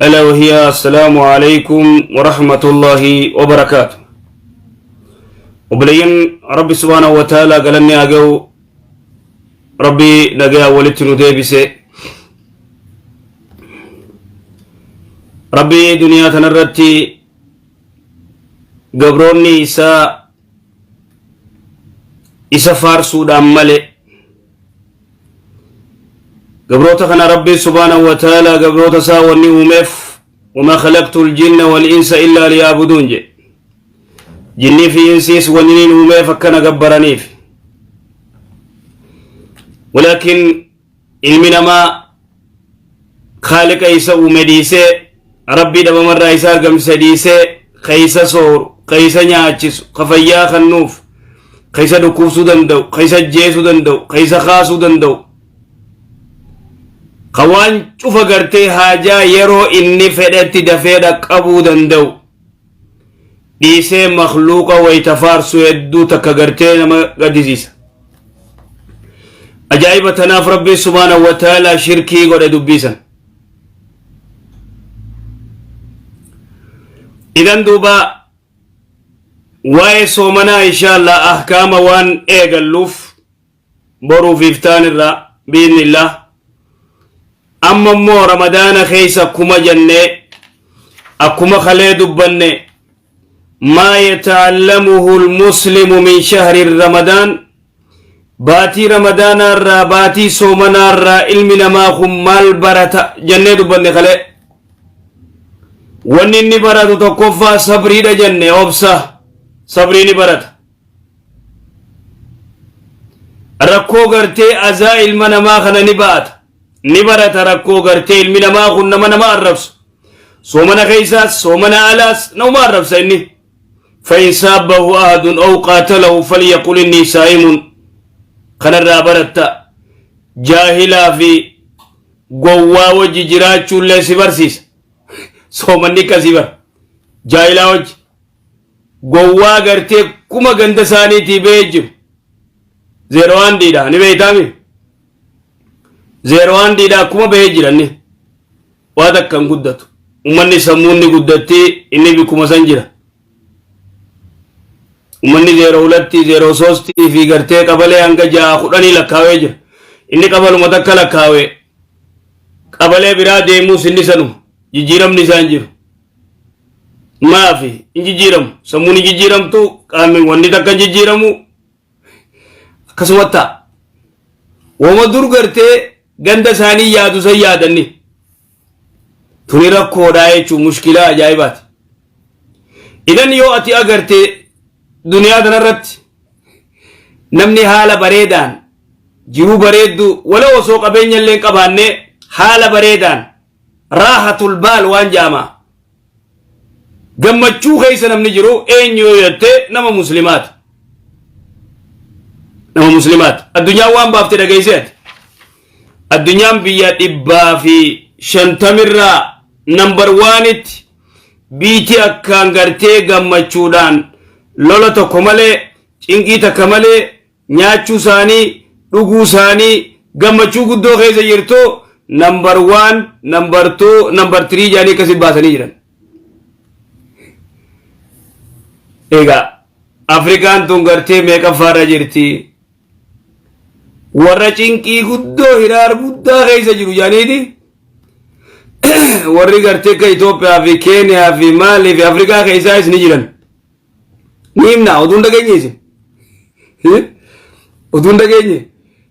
ألا وهي السلام عليكم ورحمة الله وبركاته. وبلين ربي سبحانه وتعالى قال لني أجو ربي نجا ولدت نديبسي ربي دنيا تنرتي قبروني إسا isa faarsuudhaan male gabroota kana Rabbi subhaanahu wa ta'ala gabroota isaa wanni uumeef wamaa khalaqtu ljinna wal insa illaa liyaabuduun jedhe. Jinnii fi insiis wanni niin uumeef akkana gabbaraniif. Walaakin ilmi namaa khaaliqa isa uume dhiisee, Rabbii dhabamarraa isa argamsiise dhiisee, ka isa sooru, ka isa nyaachisu, ka fayyaa kennuuf, ka isa dhukkubsuu danda'u, ka isa ajjeesuu danda'u, ka isa kaasuu danda'u, ka waan cufa gartee haajaa yeroo inni fedhetti dafee dhaqqabuu danda'u dhiisee makluuqa wayta faarsu hedduu takka gartee nama gaddisiisa. Ajaa'iba! Tanaaf Rabbiin subhaanahu wa ta'ala shirkii godhe dubbisan. Idan duuba waa'ee soomanaa insha Allah ahkaama waan eegalluuf boruuf iftaan irraa biiznillah. Amma immoo Ramadaana keessa akkuma jennee, akkuma kalee dubbanne, maa yata'allamuhu almuslimu min shahri Ramadaan, baatii Ramadaanaa irraa, baatii soomanaa irraa ilmi namaa kun maal barata jennee dubbanne kalee. Wanni inni baratu tokkoffaa sabriidha jenne, obsa, sabrii ni barata. Rakkoo gartee azaa ilma namaa kana ni ba'ata, ni barata. Rakkoo gartee ilmi namaa kun nama arrabsu, soomana keessaas soomana alaas nama arrabsa inni. فإن سابه أحد أو قاتله فليقل إني صائم. Kanarraa baratta. Jaahilaa fi gowwaa wajji jiraachuullee si barsiisa soomanni. Akkasii bara jaahilaa wajji, gowwaa gartee kuma ganda isaaniitii ba'ee jiru, zeeroo handiidha ni beeytaami, zeeroo handiidha kuma bahee jiranni waa takka hin guddatu. Ummanni sammuun ni guddatti, inni bikkuma san jira. Ummanni zeeroo hulatti, zeeroo soostii fi gartee qabalee hanga ja'a 10 lakkaawee jira. Inni qabaluma takka lakkaawee qabalee biraa deemuus inni sanuma, jijjiiramni isaa hin jiru. Maafi hin jijjiiramu? Sammuun hin jijjiiramtu, qaamni wanni takka hin jijjiiramu, akkasuma ta'a. Wama dur gartee ganda isaanii yaadu san yaadanni. Tuni rakkoodhaa jechuun mushkilaa ajaa'ibaati. Idan yoo ati agarte duniyaa kanarratti namni haala bareedaan jiruu bareedduu wala osoo qabeenya illee hin qabaanne, haala bareedaan raahatul baal waan jaamaa gammachuu keessa namni jiru eenyu yoo jette, nama muslimaati. Nama muslimaati. Addunyaan waan baafte dhageessee ati. Addunyaan biyya 150rraa number oneitti biitii akkaan gartee gammachuudhaan, lola tokko malee, cinqii takka malee, nyaachuu isaanii, dhuguu isaanii gammachuu guddoo keessa jirtu number one, number two, number three jedhanii akkasi baasanii jiran. Egaa Afrikaan tun gartee meeqaffaarra jirti? Warra cinqii guddoo, hiraar guddaa keessa jiru jedhaniiti warri gartee akka Itoophiyaa fi Keeniyaa fi Maalii fi Afrikaa keessaas ni jiran. Ni himna, oduun dhageenye isin. Oduun dhageenye.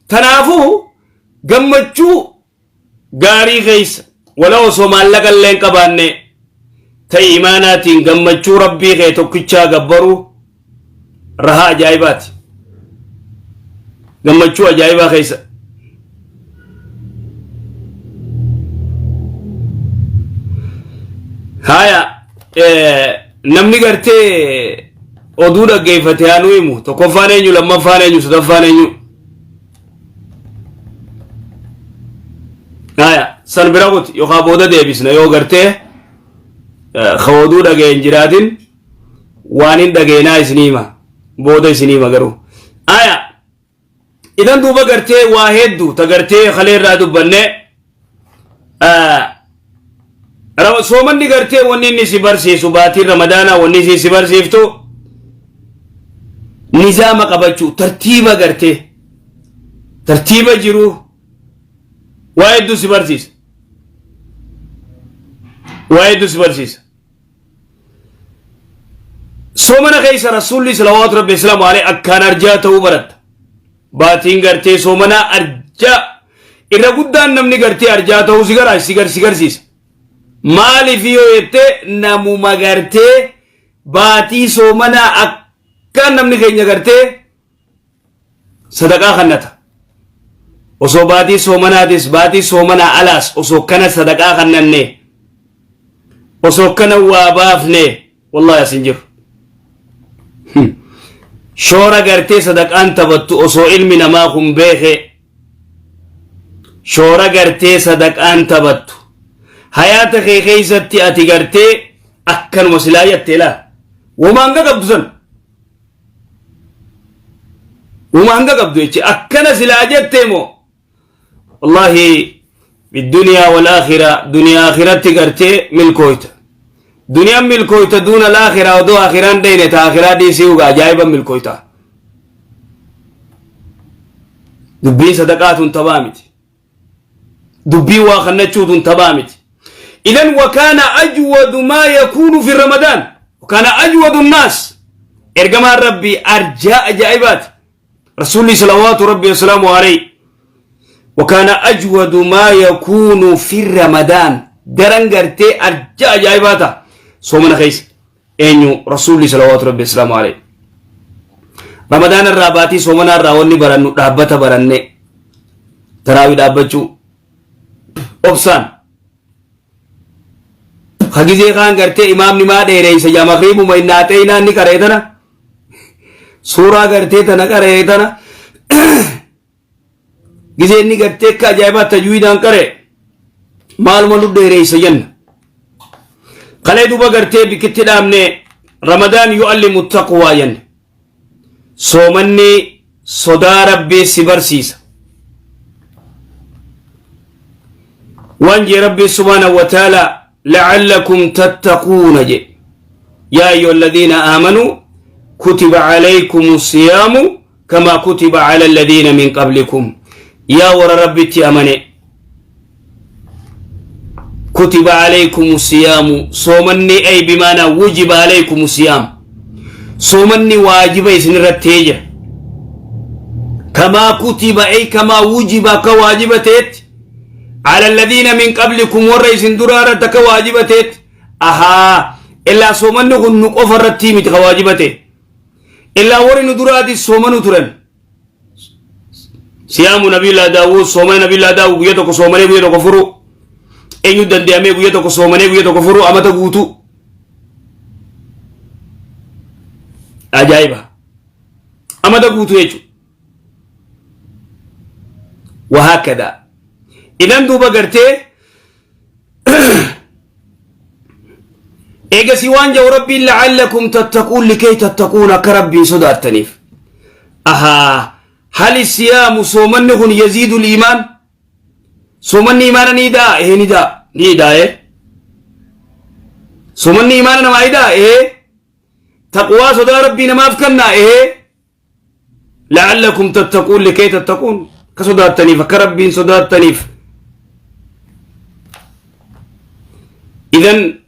Kanaafuu gammachuu gaarii keessa wala osoo maallaqa illee hin qabaanne ta'e, imaanaatiin gammachuu Rabbii kee tokkichaa gabbaruu rahaa ajaa'ibaati. Gammachuu ajaa'ibaa keessa. Haya, namni gartee oduu dhaggeeffate haa nu himu. Tokkoffaan eenyu, lammaffaan eenyu, sadaffaan eenyu? Haya, san bira kuti yookaan booda deebisna. Yoo gartee ka oduu dhagee hin jiraatin, waan hin dhageenaa isinii hima. Booda isinii hima garuu. Haya, idan duuba gartee waa hedduu ta gartee kalee irraa dubbanne. Soomanni gartee wanni inni si barsiisu, baatiin Ramadaanaa wanni inni si barsiiftu nizaama qabachuu, tartiiba gartee tartiiba jiru waa hedduu si barsiisa. Waa hedduu si barsiisa. Soomana keessa Rasuulli salawaatu rabbi islaamu alayhi akkaan arjaa ta'uu baratta. Baatiin gartee soomanaa arjaa irra guddaan namni gartee arjaa ta'uu si gara si garsiisa. Maaliif yoo jettee, namuma gartee baatii soomanaa akkaan namni keenya gartee sadaqaa kannata. Osoo baatii soomanaatis baatii soomanaa alaas osoo kana sadaqaa kannanne, osoo kana waa baafne, wallahi as hin jiru. Shoora gartee sadaqaan taphattu osoo ilmi namaa kun beeke, shoora gartee sadaqaan taphattu hayaata kee keessatti ati gartee akkanuma silaa jettee laa wama hanga qabdu san, wama hanga qabdu jechi akkana silaa jettee moo, wallahi biduniyaa wal aakhira, duniyaa akhiratti gartee milkooyta. Duniyaan milkooyta duuna laakiraa odoo akhiraan dheyne, ta akhiraa dhiisii uga ajaa'iba milkooyta. Dubbiin sadaqaatun taphaa miti, dubbiin waa kannachuutun taphaa miti. Idan wakaana ajwadu maa yakuunu fi Ramadaan, wakaana ajwadu nnaas. Ergamaan Rabbii arjaa ajaa'ibaati, Rasuulli salawaatu Rabbi wasalaamu alayhi. Wakaana ajwadu maa yakuunu fi Ramadaan, daran gartee arjaa ajaa'ibaa ta'a soomana keessa. Eenyu? Rasuulli salawaatu Rabbi wasalaamu alayhi. Ramadaan irraa, baatii soomanaa irraa wanni barannu dhaabbata baranne, taraawii dhaabbachuu obsaan hagizee kaan gartee imaamni maa dheereysa yaa makriibuma innaa xeeyinaa inni qaree tana suuraa gartee tana qaree tana gizee inni gartee akka ajaa'ibaa tajwiidaan qaree maaluma nu dheereysa jenna. Kalee duuba gartee bikkitti dhaabne, Ramadaan yu'allimu taqwaa jenne. Soomanni sodaa Rabbii si barsiisa. Waan jee Rabbii subhaanahu wa ta'ala, la'allakum tattaquuna je. Yaa ayyuha alladhiina aamanuu kutiba alaykum siyaamu kama kutiba ala alladhiina min qablikum. Yaa warra Rabbitti amane, kutiba alaykum siyaamu, soomanni, ay bimaanaa wujiba alaykum siyaam, soomanni waajiba isin irratti ta'ee jira. Kamaa kutiba, ay kamaa wujiba, akka waajiba ta'etti, ala alladhiina min qablikum, warra isin duraa irratti akka waajiba ta'etti. Ahaa, illaa soomanni kun nu qofa irratti miti ka waajiba ta'e, illaa warri nu duraatis soomanu turan. Siyaamu Nabiillaa Daawud, soomana Nabiillaa Daawud, guyya tokko soomanee guyya tokko furu. Eenyu danda'amee guyya tokko soomanee guyya tokko furu amata guutuu? Ajaa'iba, amata guutuu jechuudha. Wahaakada idan duuba gartee eegasii waan jedhu Rabbiin, la'allakum tattaquun, likay tattaquun, akka Rabbiin sodaattaniif. Ahaa, hali siyaamu, soomanni kun, yaziidu liimaan, soomanni imaana ni daa? Ee, ni daa, ni daa. Ee, soomanni imaana namaa idaa. Ee, taqwaa, sodaa Rabbii namaaf kennaa. Ee, la'allakum tattaquun, likay tattaquun, akka sodaattaniif, akka Rabbiin sodaattaniif. Idan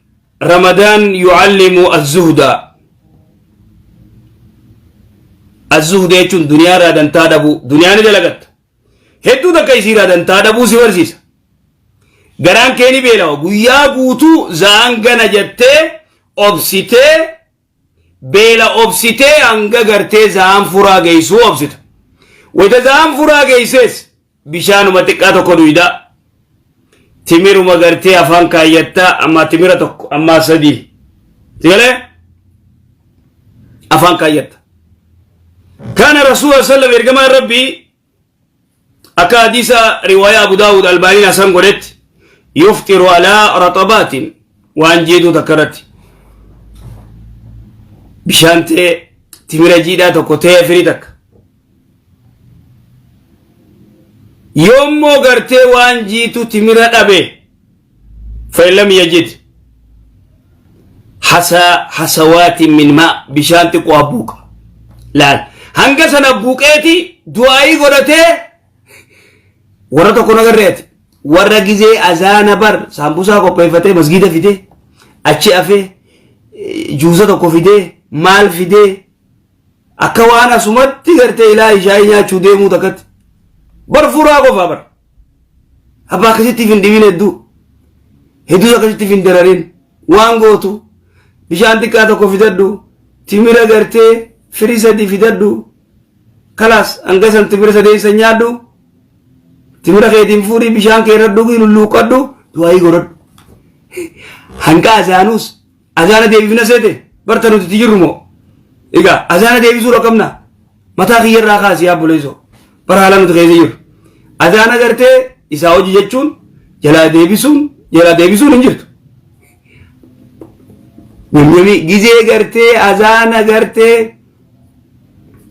Ramadaan yucallimu azzuhda. Azzuhda jechuun duniyaa irraa dantaa dhabuu. Duniyaa ni dalagatta, hedduu takka isii irraa dantaa dhabuu si barsiisa. Garaan kee ni beelawa, guyyaa guutuu za'an gana jettee obsitee, beela obsitee, hanga gartee za'aan furaa geessuu obsita. Wayita za'aan furaa geessees bishaanuma xiqqaa tokko duydaa, timiruma gartee afaan kaayyattaa, ammaa timira tokko ammaa sadii sigalee afaan kaayyatta. Kaana Rasuula sallam, ergamaan Rabbii, akka hadiisa riwaayaa Abu Daawud Albaaniin hasan godhetti, yufxiru alaa raxabaatin, waan jiiduu takka irratti, bishaan ta'e, timira jiidhaa tokko ta'e, firii takka. Yoommoo gartee waan jiitu timira dhabe, fa'in lam yajid Hasaa hasawaatiin min maa bishaan xiqqoo abbuuqa. Laal hanga sana buuqeeti du'aayii godhatee warra tokko nagarreeti. Warra gizee azaana bar saambusaa qopheeffatee masgiida fidee achi afee juusa tokko fidee maal fidee akka waan asumatti gartee ilaa ishaayii nyaachuu deemuu takkatti bar furaa qofaa bar abbaa akkasittiif hin dhibin hedduu hedduus akkasittiif hin dararin waan gootu bishaan xiqqaa tokko fidadhu timira gartee firii sadii fidadhu kalaas hanga san timira sadeessa nyaadhu timira keetiin fuudhii bishaan kee irra dhugii lulluuqqadhu du'aayii godhadhu hanga azaanuus Azaana deebifna seete barta nuti itti jirru moo? Egaa azaana deebisuu qabna. Mataa kiyya irraa kaasi yaa obboleessoo. Bara haala nuti keessa jirru. Azaana gartee isaa hojii jechuun jalaa deebisuun jalaa deebisuun hin jirtu. Nyamnyamii gizee gartee azaana gartee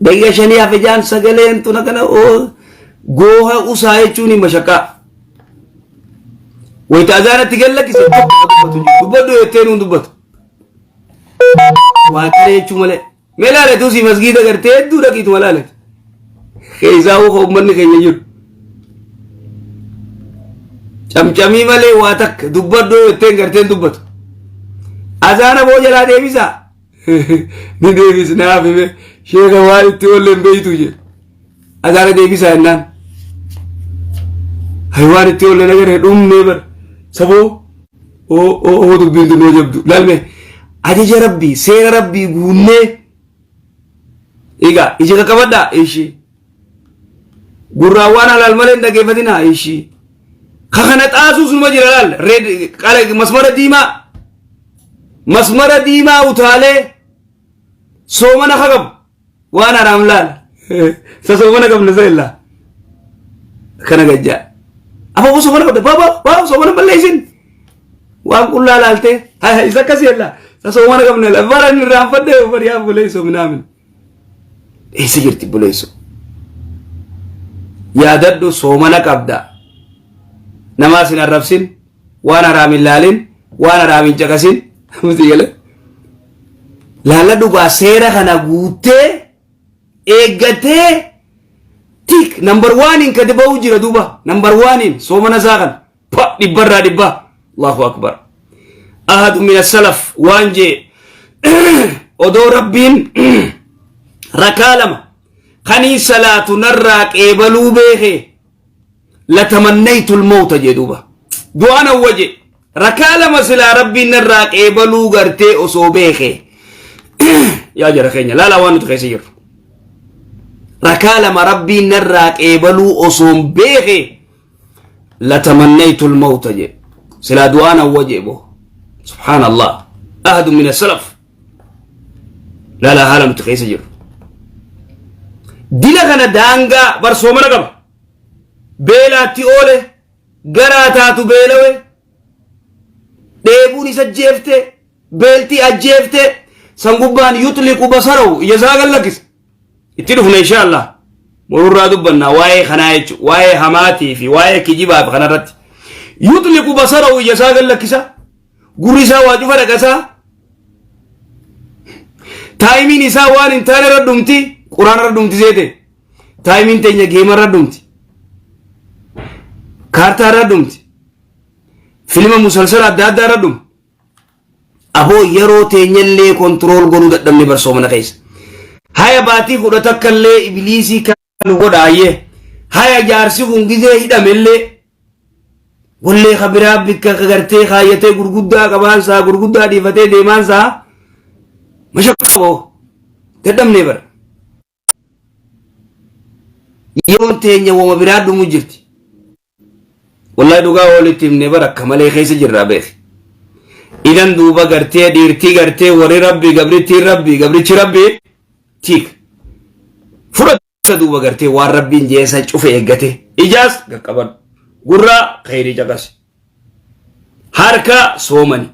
daqiiqa shanii hafe jaan sagaleen tuna kana gooha usaa jechuun hin mashaqqaa. Wayita azaanatti gad lakkise tokko ka dubbatu hin jiru. Dubbadhu jettee nuun dubbatu. Waa kana jechuu malee. Mee laaletu si masgiida gartee hedduu dhaqiituma laaletu. Keessaa uka uummanni keenya jiru. Camcamii malee waa takka dubbadhu jetteen garteen dubbatu. Azaana boo jalaa deebisaa. Ni deebisnaaf hime sheeka waan itti oolleen beeytu jedhe. Azaana deebisaa jennaan. Haywaan itti oolle nagaree dhumnee bar. Saboo oo oo oo dubbiin tun noo jabdu. Laalme ajaja rabbii seera rabbii guunnee. Egaa ija qaqqabadhaa ishii. Gurraan waan halaal malee hin dhageeffatinaa ishii. Ka kana xaasuus numa jira laal. Red qala masmara diimaa. Masmara diimaa utaalee soomana ka qabu. Waan haraam laal. Isa soomana qabna isa illaa. Akkana gajjaa. Afoo soomana qabda. Baba baba soomana balleessin. Waan qullaa laaltee. Isa akkasii illaa. Isa soomana qabna illaa. Bara inni irraanfadhee bari yaa buleessoo minaamin. Eessa jirti buleessoo? Yaadadhu soomana qabda. Namaas hin arrabsin. Waan haraam hin laalin. Waan haraam hin caqasin. Miti galee. Laalla dhugaa seera kana guuttee eeggatee tik number oneiin kadi ba'uu jira duuba number oneiin soomana isaa kana pa dhibbarraa dhibba Allahu akbar ahadu min salaf waan jee odoo rabbiin rakaa lama kanii salaatu narraa qeebaluu beekee latamannaytul mawta jee duuba du'aan hawwa jee rakaa lama silaa rabbiin narraa qeebaluu gartee osoo beekee yaa jara keenya laalaa waan nuti keessa jirru rakaa lama rabbiin narraa qeebaluu osoon beekee latamannaytul mawta jee silaa du'aan hawwa jee boo subhaanallah ahadu min asalaf laalaa haala nuti keessa jirru dila kana daangaa barsoomana qaba beelaatti oole garaa taatu beelawe dheebuun isa ajjeefte beeltii ajjeefte san gubbaan yuxliqu basarahu ija isaa gad lakkise itti dhufna insha Allah morurraa dubbanna waa'ee kanaa jechu waa'ee hamaatii fi waa'ee kijibaa fi kanarratti yuxliqu basarahu ija isaa gad lakkisa gurri isaa waa cufa dhaqasaa taayimiin isaa waan hin taane irra dhumti quraana irra dhumti seete Taayimiin teenya geemarra dhumti. Kaartaarra dhumti. Filma musalsala adda addaa irra dhumti. Aboo yeroo teenyallee kontirool godhuu dadhabne barsoomana keessa. Haya baatii kudha takka illee ibiliisii kan nu godhaayyee. Haya jaarsi kun gizee hidhamellee wallee ka biraa bikka ka gartee kaayyatee gurguddaa qabaansaa gurguddaa dhiifatee deemaansaa mashaqaa boo dadhabnee bara. Yeroon teenya wama biraa dhumu jirti. Wallahi dhugaa walitti himne bara akka malee keessa jirra beeki. Idan duuba gartee dhiirtii gartee warri rabbi gabrittiin rabbi gabrichi rabbi tiik. Fudhata duuba gartee waan rabbiin jeessa cufe eeggate. Ijaas qaqqabadhu. Gurraa kheyrii caqasi. Harka soomani.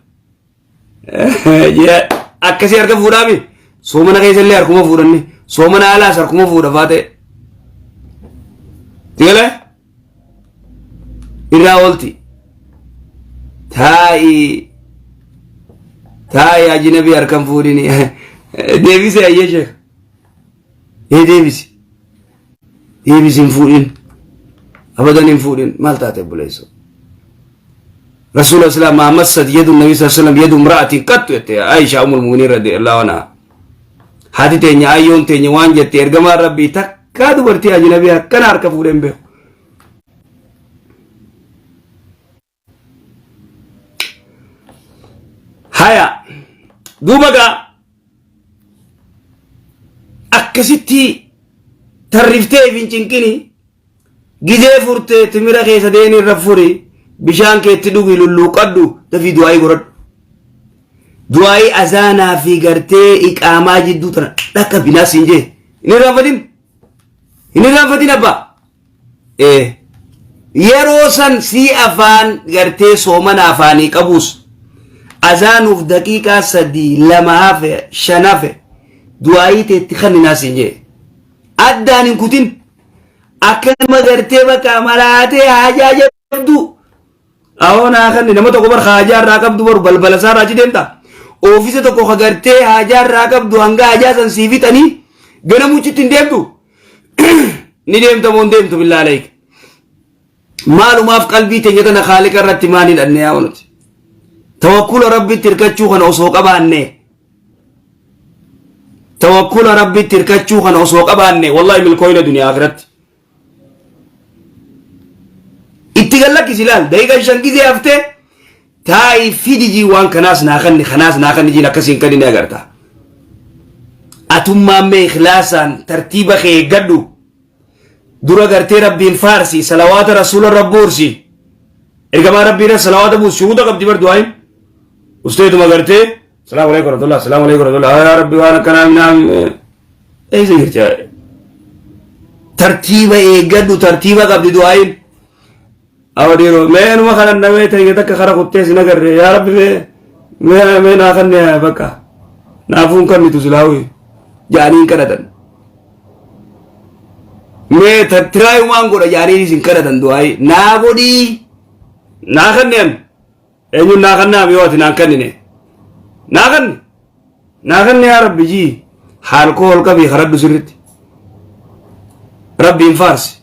Akkasii harka fuudhaami. Soomana keessa illee harkuma fuudhanne. Soomana alaas harkuma fuudha faa ta'e. Tigalee? Irraa oolti. Taa'ii. Taa'i ajinabii harkan fuudhini. Deebise ayyee sheekh. Ee deebisi. Deebisi hin fuudhin. Abadan hin fuudhin. Maal taate obboleessoo? Rasuula Islaam maa massat yadu nabi sallallahu alaihi wasallam yadu imra'atin qattu jette Aisha umul mu'miniin radiyallahu anha. Haati teenya ayyoon teenya waan jette ergamaan rabbii takkaa dubartii ajnabii akkana harka fuudhee hin beeku. Haya duuba gaa akkasitti tarriftee hin cinqini gizee furtee timira keessa deeni irra furi bishaan keetti dhugi lulluuqadhu dafii du'aayii godhadhu. Du'aayii azaanaa fi gartee iqaamaa jidduu tana dhaqqa binaa siin jee hin irraanfatin hin irraanfatin abbaa. Ee. Yeroo san sii afaan gartee soomana afaanii qabuus azaanuuf daqiiqaa 3 2 hafe 5 hafe du'aayii teetti kanninaa siin jee. Addaan hin kutin. Akka nama gartee bakka maraatee haajaa jabduu. Ahoo naa kanni nama tokko bar haajaa irraa qabdu baru balbala isaa irraa achi deemta. Oofisa tokko ka gartee haajaa irraa qabdu hanga haajaa san sii fixanii gana muchitti hin deemtu. Ni deemta moo hin deemtu billaa aleek. Maalumaaf qalbii teenya tana kaaliqa irratti maan hidhanne yaa nuti. Tawakkula rabbitti hirkachuu kana osoo qabaanne. Tawakkula rabbitti hirkachuu kana osoo qabaanne wallahi milkooyna duniyaa akiratti. Itti gallakkisi ilaal daqiiqaan 5 gizee haftee taa'i fidijii waan kanaas naa kanni kanaas naa kanni jiin akkasiin kanni ni agarta. Atummaan mee ikhlaasaan tartiiba kee eeggadhu. Dura gartee rabbiin faarsi salawaata rasuula rabbuursi. Ergamaa rabbii irra salawaata buusi shuruuxa qabdi bar du'aayin. Usteetuma gartee salaamu alaikum warahmatullah salaamu alaikum warahmatullah yaa rabbi waan akkanaa minaan eessa jirti tartiiba eeggadhu tartiiba qabdi du'aayin. Awa dhiiroo mee numa kana namee ta'e takka kara kuttee sin agarre yaa rabbi mee mee mee naa kanne bakka naafuun kannitu silaawii jaanii hin kadhatan. Mee tiraayumaan godha jaanii isin kadhatan du'aayii naa godhii naa kanne an eenyuun naa kannaam yoo ati naan kannine naa kanne naa kanne yaa rabbi jii haal koo ol qabii kadhadhu sirritti rabbiin faarsi.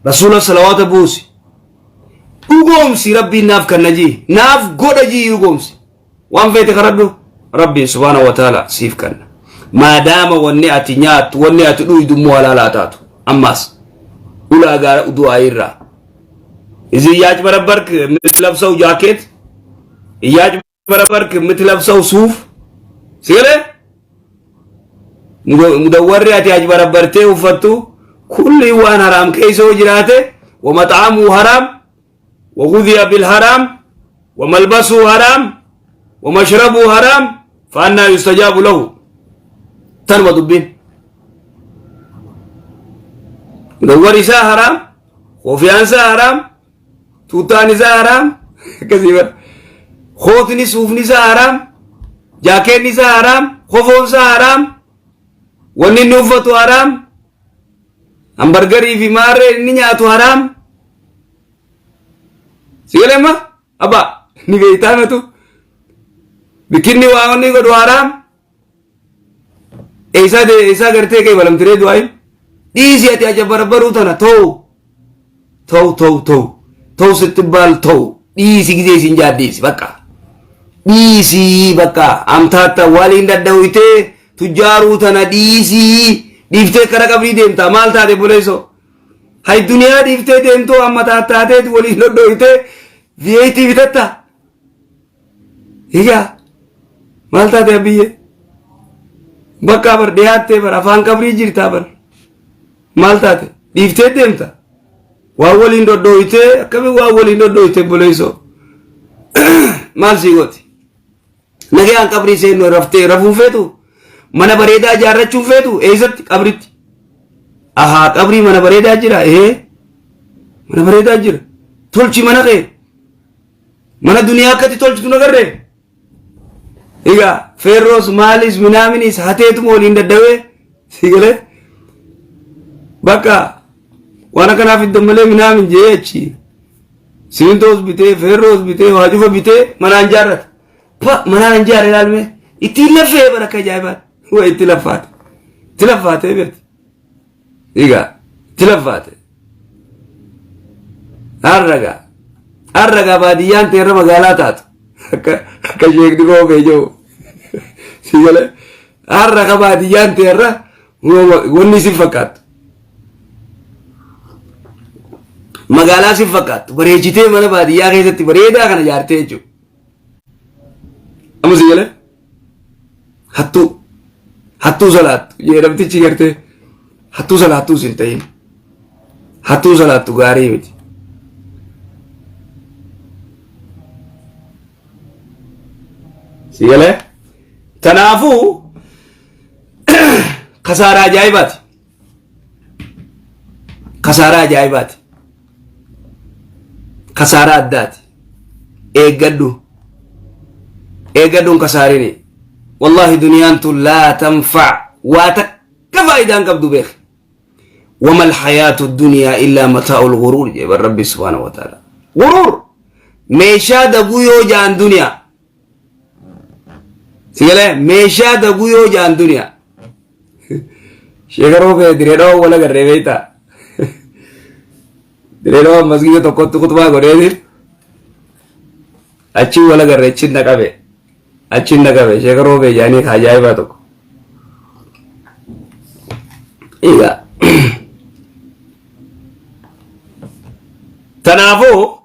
Rasuula salawaata buusi. Dhugoomsi rabbiin naaf kanna jii. Naaf godha jii dhugoomsi. Waan feete kadhadhu rabbiin subhaana wa ta'ala siif kanna. Maadaama wanni ati nyaattu wanni ati dhuydu immoo halaalaa taatu. Ammaas ulaagaa du'aa irraa. Izi እያጭበረበርክ የምትለብሰው ጃኬት እያጭበረበርክ የምትለብሰው ሱፍ ሲገለ mudawwarri ati ajbarabbartee uffattu kulli waan haraam keessa yoo jiraate ومطعمه حرام وغذي بالحرام وملبسه حرام ومشربه حرام فأنا يستجاب له تنوى دبين mudawwarri isaa haraam koofiyaan isaa haraam tuuttaan isaa haraam akkasii bara kootni suufni isaa haraam jaakeenni isaa haraam kofoon isaa haraam wanni inni uffatu haraam hambargarii fi maarree inni nyaatu haraam si galee amma abbaa ni beektaa matu bikkinni waa wanni godhu haraam Eessaa eessaa gartee kee balamtiree du'aayin dhiisi ati aja barbaruu tana ta'u ta'u ta'u ta'u ta'u sitti baal ta'u dhiisi gizee isin jaaddiisi bakka dhiisi bakka amtaatta waliin daddawitee tujjaaruu tana dhiisi dhiiftee kara qabrii deemta maal taate buleessoo hay duniyaa dhiiftee deemtoo amma taattaateet waliin dhodhooytee V8 bitatta Egaa maal taate abiyye? Bakka bar dhiyaattee bar afaan qabrii jirtaa bar maal taate dhiiftee deemta waan waliin dhodhooytee akkamiin waan waliin dhodhooytee buleessoo maal sii gooti nagayaan qabrii seennu raftee rafuun feetu mana bareedaa ijaarrachuun feetu eessatti qabritti ahaa qabrii mana bareedaa jira ee mana bareedaa jira tolchi mana kee Mana duniyaa akkatti tolchitu nagarree? Egaa feerroos maalis minaaminis hateetuma waliin daddawee si galee bakka waan akkanaa fiddan malee minaamin jee achi simintoos bitee feerroos bitee waa cufa bitee manaan jaarrata. Pa manaan hin jaare ilaalme ittiin laffee bara akka ajaa'ibaatti. Waa itti laffaate. Itti laffaatee beekti. Egaa itti laffaate. Harragaa. Harragaa baadiyyaan teerra magaalaa taatu. Akka akka sheekni roobee jiru. Si galee har'a ka baadiyyaan teerra wanni si fakkaattu. Magaalaa si fakkaattu bareechitee mana baadiyyaa keessatti bareedaa kana ijaartee jechuudha. Amma si galee hattuu hattuu salaattu jedhamtichi gartee hattuu salaattuus hin ta'in hattuu salaattu gaarii miti. Si galee tanaafuu kasaaraa ajaa'ibaati. Kasaaraa ajaa'ibaati. Kasaaraa addaati. Eeggadhu. Eeggadhuun kasaarini. Wallaahi duniyaan tun laa tanfac waa takka faayidaan qabdu beeki. Wama alhayaatu duniyaa illaa mataa'ul guruur jee bar rabbi subhaanahu wa ta'ala. Guruur meeshaa daguu yoo ja'an duniyaa. Si galee meeshaa daguu yoo ja'an duniyaa. Sheeka roobee diree dhawaa wal agarree beektaa? Diree dhawaa masgiida tokkotti kutubaa godheeti achi wal agarree achi na qabe achi na qabe sheeka roobee jaanii ka ajaa'ibaa tokko. Egaa tanaafuu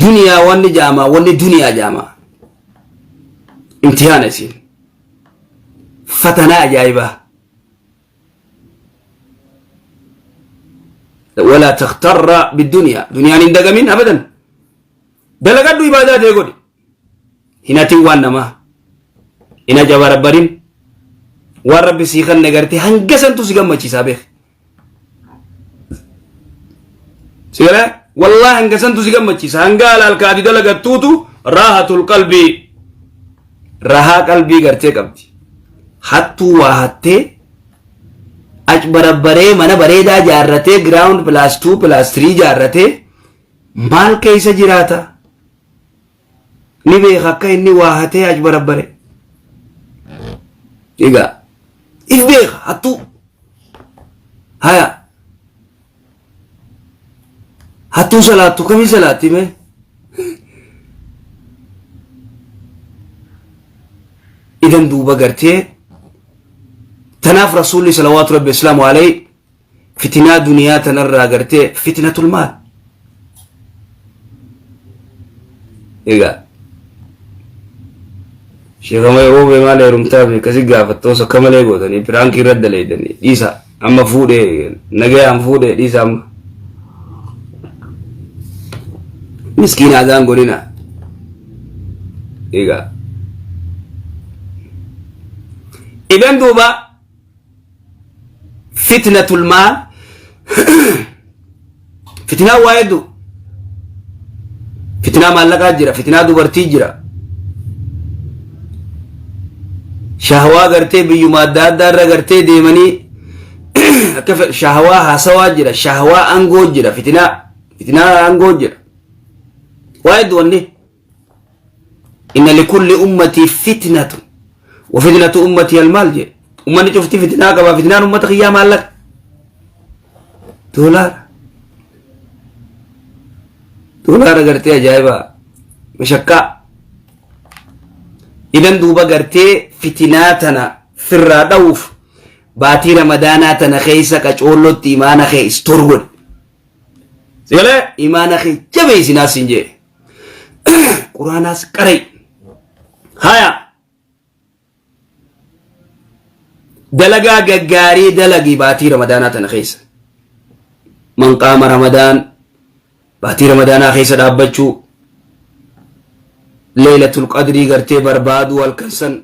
duniyaa wanni jaamaa wanni duniyaa jaamaa imtihaana isiin fatanaa ajaa'ibaa walaa takhtarra biduniyaa duniyaan hin dagamin abadan dalagadhu ibaadaa tee godhi hin hatin waan namaa hin ajabarabbarin waan rabbi sii kanne gartee hanga santu si gammachiisaa beek si galee wallahi hanga santu si gammachiisa hanga halaal kaati dalagattuutu raahatul qalbii rahaa qalbii gartee qabdi hattuu waa hattee acbarabbaree mana bareedaa jaarratee ground plus 2 plus 3 jaarratee maal keessa jiraata ni beeka akka inni waa hatee acbarabbare egaa if beeka hattuu haya hattuu salaattu kamii salaatti mee idan duuba gartee tanaaf rasuulli salawaatu rabbi islaamu alayhi fitinaa duniyaa tanarraa gartee fitnatul maal egaa sheekama roobee maal heerumtaa fi akkasi gaafattoos akka malee gootanii piraankii irra daleeydanii dhiisa amma fuudhee nagayaan fuudhee dhiisa amma miskiina adaan godhina egaa idan duuba fitnatul maal fitnaa waa hedduu fitnaa maallaqaa jira fitnaa dubartii jira shahwaa gartee biyyuma adda addaa irra gartee deemanii akka shahwaa haasawaa jira shahwaa aangoo jira fitnaa fitnaa aangoo jira waa hedduu wanni Inna likulli ummatii fitnatu wa fitnatu ummatii almaal jedhe. Ummanni cufti fitnaa qaba fitnaan ummata kiyyaa maallaqa. Doolaara. Doolaara gartee ajaa'ibaa. Mashakkaa. Idan duuba gartee fitinaa tana firraa dha'uuf baatii ramadaanaa tana keessa qacoollotti imaana kee istoor godhi. Sigalee imaana kee jabeessi naas hin jee. Quraanaas qara'i. Haya. Dalagaa gaggaarii dalagi baatii ramadaanaa tana keessa. Man qaama ramadaan baatii ramadaanaa keessa dhaabbachuu. Leelatul qadrii gartee barbaaduu halkan san.